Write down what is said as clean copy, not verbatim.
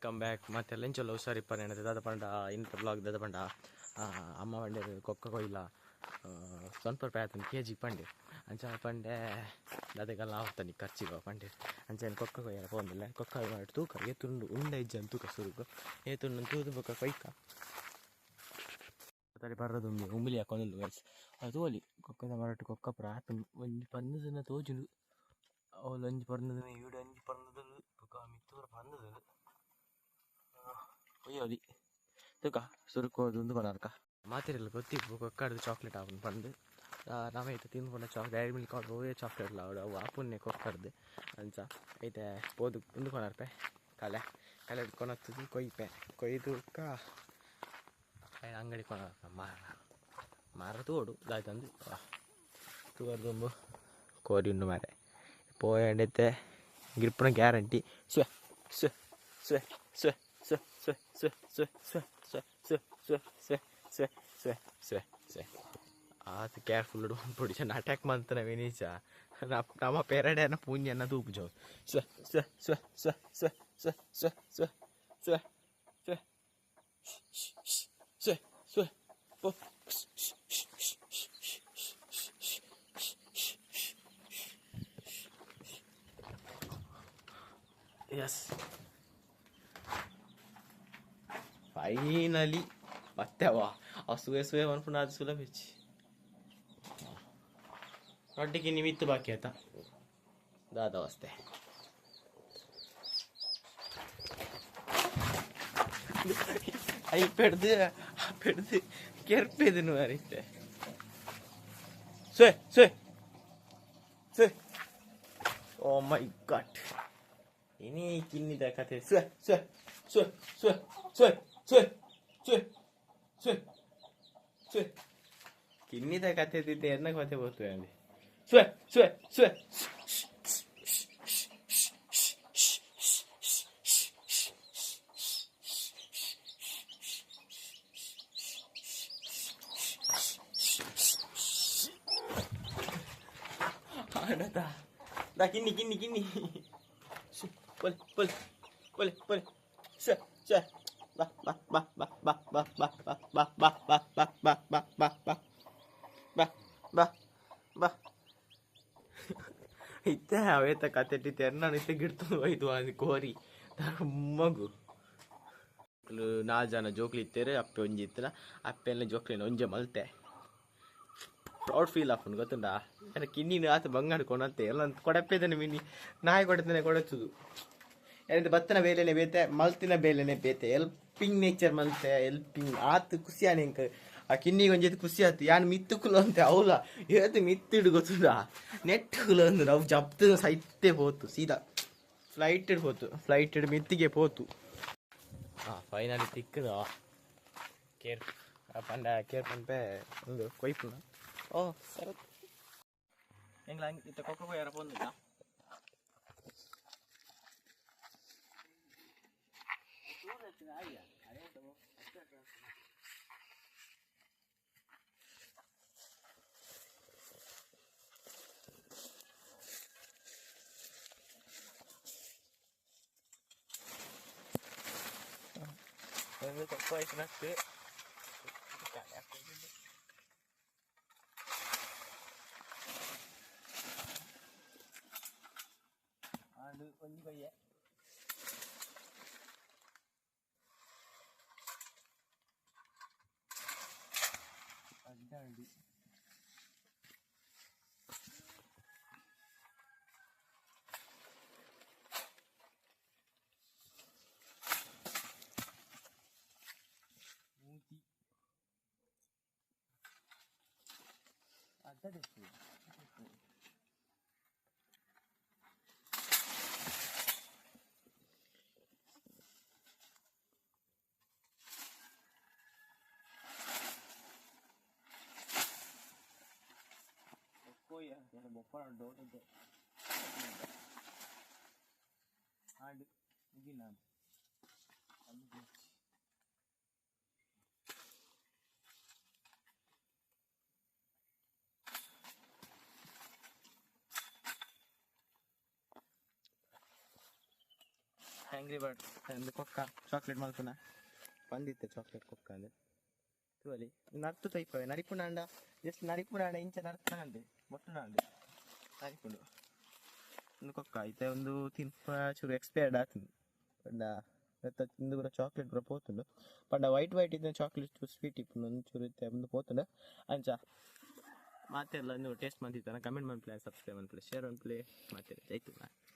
Welcome back. ಮಾತೆಲ್ಲ ಎಂಚೊಲ್ಲ ಹುಷಾರಿಪ್ಪರೆ ಎನತೆ ದಾದ ಪಂಡ ಇಂತ ಬ್ಲಾಗ್ ದಾದ ಪಂಡ ಅಮ್ಮ ಪಂಡೆರ್ ಕೊಕ್ಕ ಕೊಯ್ಲ ಸ್ವಲ್ಪ ರೂಪಾಯಿ ಆತನ ಕೆ ಜಿ ಪಂಡೆ ಅಂಚ ಪಂಡೆ ದಾದೆಗಲ್ಲ ಆವತ್ತನಿ ಖರ್ಚಿಗೆ ಪಂಡೆ ಅಂಚ ಕೊಕ್ಕ ಕೊಯ್ಯರ ಪೋಂದಿಲ್ಲ ಕೊಕ್ಕ ಮಾಡಿ ತೂಕ ಏತುಂಡು ಉಂಡ ಇಜ್ಜನ್ ತೂಕ ಸುರುಕು ಏತುಂಡು ತೂದು ಬೊಕ್ಕ ಕೊಯ್ಕ ತಡಿ ಬರ್ರದುಂಬಿ ಉಂಬಿಲಿ ಹಾಕೊಂದುಂಡು ಗೈಸ್ ಅದು ತೋಲಿ ಕೊಕ್ಕದ ಮರಟ್ ಕೊಕ್ಕ ಪೂರ ಆತುಂಡು ಒಂಜಿ ಪಂದುನ ತೋಜುಂಡು ಅವ್ಲು ಒಂಜಿ ಪರ್ಂದದ ಈಡ್ ಒಂಜಿ ಪರ್ಂದದ ಬೊಕ್ಕ ಮಿತ್ತ್ ಪೂರ ಪಂದುದು ಕೊಯ್ಯೋಲಿ ತೂಕ ಸುರುಕು ಉಂದು ಪನರ್ಕ ಮಾತೆರೆಲ್ಲ ಗೊತ್ತಿಪ್ಪು ಕೊಕ್ಕಡ್ದು ಚಾಕ್ಲೇಟ್ ಆಪುಂಡು ಪಂದ್ ನಮ ಇತ್ತೆ ತಿಂದ್ಪುನ ಚಾಕ್ ಡೈರಿ ಮಿಲ್ಕ್ ಆವಡ್ ಒವ್ವೇ ಚಾಕ್ಲೇಟ್ ಆವಡ್ ಅವು ಆಪುನೆ ಕೊಕ್ಕಡ್ದು ಅಂಚ ಐತೆ ಪೋದು ಉಂದು ಕೊನರ್ಪೆ ಕಲೆ ಕಲೆ ಕೊನತ್ತುದು ಕೊಯ್ಪೆ ಕೊಯ್ದು ಬೊಕ್ಕ ಅಂಗಡಿ ಕೊನರ್ಪ ಮಾರ ಮಾರ ತೂವೊಡು ದಾಯ್ತಂದು ತೂವರ್ ದುಂಬು ಕೋರಿ ಉಂಡು ಮಾರೆ ಪೋಯಂಡ ಇತ್ತೆ ಗಿರ್ಪುನ ಗ್ಯಾರಂಟಿ ಸ್ವೆ ಸ್ವೆ ಸ್ವೆ ಸ್ವೆ ಸ್ವೆ ಸ್ವೆ ಸ್ವೆ ಸ್ವೆ ಸ್ವೆ ಸ್ವೆ ಸ್ವೆ ಸ್ವೆ ಸ್ವೆ ಸ್ವೆ ಸ್ವೆ ಸ್ವೆ ಸ್ವೆ ಆತ್ ಕೇರ್ಫುಲ್ ಪೊಡಿ ಚೆನ್ನ ಅಟ್ಯಾಕ್ ಮಂತನ ವಿನೀಚ ನಮ್ಮ ಪೆರಡೆನ ಪೂಂಜೆನ ತೂಪುಜ ಸ್ವೆ ಸ್ವೆ ಸ್ವೆ ಸ್ವೆ ಸ್ವೆ ಸ್ವೆ ಸ್ವೆ ಸ್ವೆ ಸ್ವೆ ಸ್ವೆ ಸ್ವೆ ಸ್ವೆ ಪೋ. ಎಸ್, ಫೈನಲಿ ಬತ್ತೆವಾ. ಆ ಸುವೆ ಸುವೆ ಮನ್ಪುಂಡ ಅದು ಸುಲಭ ಹೆಚ್ಚಿ ರೊಟ್ಟಿಗೆ ನಿಮಿತ್ತು ಬಾಕಿ ಆಯ್ತಾ ದಾದ ಅವಸ್ಥೆ I ಪೆಡ್ದು ಪೆಡ್ದು ಕೆರ್ಪೆದನು ಮಾರಿತ್ತೆ. ಸುವೆ ಸುವೆ ಸುವೆ. ಓ ಮೈ ಗಾಡ್, ಇನಿ ಕಿನ್ನಿದ ಕತೆ. ಸುವೆ ಸುವೆ ಸುವೆ ಸುವೆ ಸುವೆ ಸುವೆ ಸುವೆ ಸುವೆ ಸುವೆ. ಕಿನ್ನಿದ ಕತೆ ತಿದ್ದೆ ಎನ್ನ ಕತೆ ಬೋತು ಅಂದೆ. ಸುವೆ ಸುವೆ ಸುವೆ. ಆಡದ ದಾ ಕಿನ್ನಿ ಕಿನ್ನಿ ಕಿನ್ನಿ. ಪೊಲೆ ಪೊಲೆ ಪೊಲೆ ಪೊಲೆ. ಸುವೆ ಸುವೆ. ಬಾ ಬಾ ಬಾ ಬಾ ಬಾ ಬಾ ಬಾ ಬಾ ಬಾ ಬಾ ಬಾ ಬಾ ಬಾ ಬಾ ಬಾ ಬಾ ಬಾ ಬಾ ಬಾ. ಇತ್ತೆ ಅವೇತ ಕತೆ ಎನ್ನ ಇತ್ತೆ ಗಿಡ್ತೊಂದು ಹೋಯ್ತು ಅದು ಕೋರಿ ಮಗು. ನಾಲ್ ಜನ ಜೋಕ್ಲಿ ಇತ್ತೇರು, ಅಪ್ಪೆ ಒಂಜಿ ಇತ್ತಲ್ಲ, ಅಪ್ಪೆಲ್ಲ ಜೋಕ್ಲಿನ ಒಂಜೆ ಮಲ್ತೆ. ಪ್ರೌಡ್ ಫೀಲ್ ಆಪುಂಡು ಗೊತ್ತುಂಡಾ? ಯಾರ ಕಿನ್ನಿನ ಆತ ಬಂಗಾರ ಕೊನತ್ತೆ ಎಲ್ಲ ಕೊಡಪ್ಪೆದನೆ ಮಿನಿ ನಾಯಿ ಕೊಡತನೆ ಕೊಡಚುದು. ಏನಂತ ಬತ್ತನ ಬೇಲೆನೆ ಬೇತೆ, ಮಲ್ತಿನ ಬೇಲೆನೆ ಬೇತೆ. ಎಲ್ಪಿಂಗ್ ನೇಚರ್ ಮಲ್ತೆ ಎಲ್ಪಿಂಗ್ ಆತು ಖುಷಿ ಆನೆ ಎಂಕ್. ಆ ಕಿನ್ನಿಗೆ ಒಂಜಿ ಖುಷಿ ಆತು. ಯಾನ್ ಮಿತ್ತು ಕುಲು ಅಂತೆ ಅವಲ ಏತು ಮಿತ್ತಿಡು ಗೊತ್ತುಂಡಾ? ನೆಟ್ ಕುಲು ಅಂದು ಅವು ಜಪ್ತು ಸೈತೆ ಪೋತು, ಸೀದಾ ಫ್ಲೈಟ್ ಪೋತು, ಫ್ಲೈಟ್ ಮಿತ್ತಿಗೆ ಪೋತು. ಹಾಂ, ಫೈನಲಿ ತಿಕ್ಕದ ಕೇರ್ ಪಂಡ ಕೇರ್ ಪನ್ಪೆ ಒಂದು ಕೊಯ್ಪುನ. ಓ ಸರ ಎಂಗ್ಲ ಇತ್ತ ಕೊಕ್ಕ ಕೊಯ್ಯಾರ ಪೋಂದಿಲ್ಲ. ಕೊಕ್ಕ ಆಯ್ತು. ಆಂಡ್ ಒಂಜಿ ಕೊಯ್ಯೆ ಅಡ್ಡಾಂಡಿ. ಮೂತಿ ಅಡ್ಡಡೆ. ಬೊಪ್ಪನ ಡೋಟೆ ಆಂಡ್ ಮುಗಿನ. ಆಂಗ್ರಿ ಬರ್ಡ್ ಒಂದು ಕೊಕ್ಕ ಚಾಕ್ಲೇಟ್ ಮಲ್ಪುನ ಬಂದಿತ್ತೆ ಚಾಕ್ಲೇಟ್ ಕೊಕ್ಕ ಅಂದ್ ತೂವಲಿ. ನಡ್ತು ತೈಪವೆ. ನಡಿಪುನಾಂಡ ಜಸ್ಟ್ ನಡಿಪುನಾಂಡ ಇಂಚ ನಡ್ತಾಂಡ್ ಮೊಟ್ಟುನಾಂಡ್ ನಡಿಪುಂಡು. ಒಂದು ಕೊಕ್ಕ ಇತ್ತೆ ಒಂದು ತಿನ್ಪ ಚೂರು ಎಕ್ಸ್ಪೈರ್ಡ್ ಆತುಂಡು. ಪಂಡ ನೆತ್ತ ಇಂದು ಪೂರ ಚಾಕ್ಲೇಟ್ ಪೂರ ಪೋತುಂಡು. ಪಂಡ ವೈಟ್ ವೈಟ್ ಇತ್ತಿನ ಚಾಕ್ಲೇಟ್ ಚೂರು ಸ್ವೀಟ್ ಇಪ್ಪುಂಡು. ಒಂದು ಚೂರು ಇತ್ತೆ ಉಂದು ಪೋತುಂಡು. ಅಂಚ ಮಾತೆರ್ಲ ಒಂದು ಟೇಸ್ಟ್ ಮಂತಿತ್ತನ ಕಮೆಂಟ್ ಮನ್ಪುಲೆ, ಸಬ್ಸ್ಕ್ರೈಬ್ ಮನ್ಪುಲೆ, ಶೇರ್ ಮನ್ಪುಲೆ. ಮಾತೆರ್ ಜೈ ತುಳುನಾಡ್.